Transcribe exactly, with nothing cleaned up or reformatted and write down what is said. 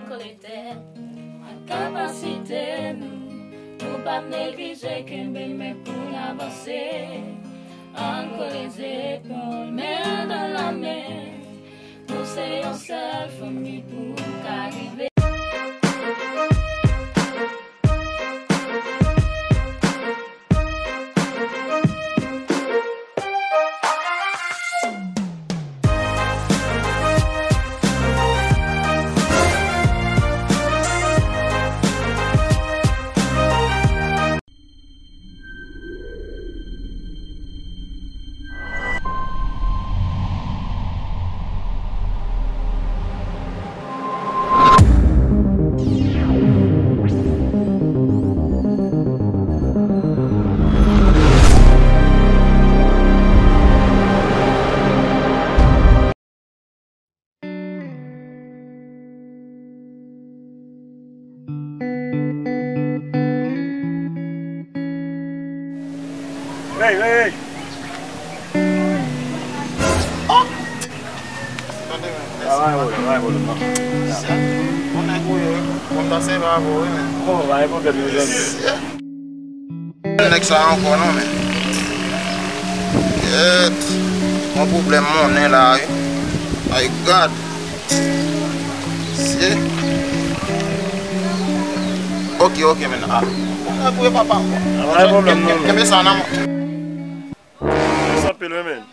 Kole tèt, ak kapasite nou, nou p ap neglije kenbe men pou n avanse. Ann kole zepòl, men dan la men, nou se yon sèl fanmi pou n ka rive. Hey, hey, hey. Oh! Tande, men. Travay, bro, travay, bro, non. Bon nèg ou ye, wi. Bon, ta se pa avè w, wi, men. Oh, pa gen pwoblèm, mezanmi. Nèg sa ankò non, men. Yèt. Yon pwoblèm monnen la, wi. Ay, gad. Sye. Ok, ok, men. Ah. Bon nèg ou ye, papa. Pa gen pwoblèm, non, men. Kenbe sa nan men. Sa anpil, wi, men.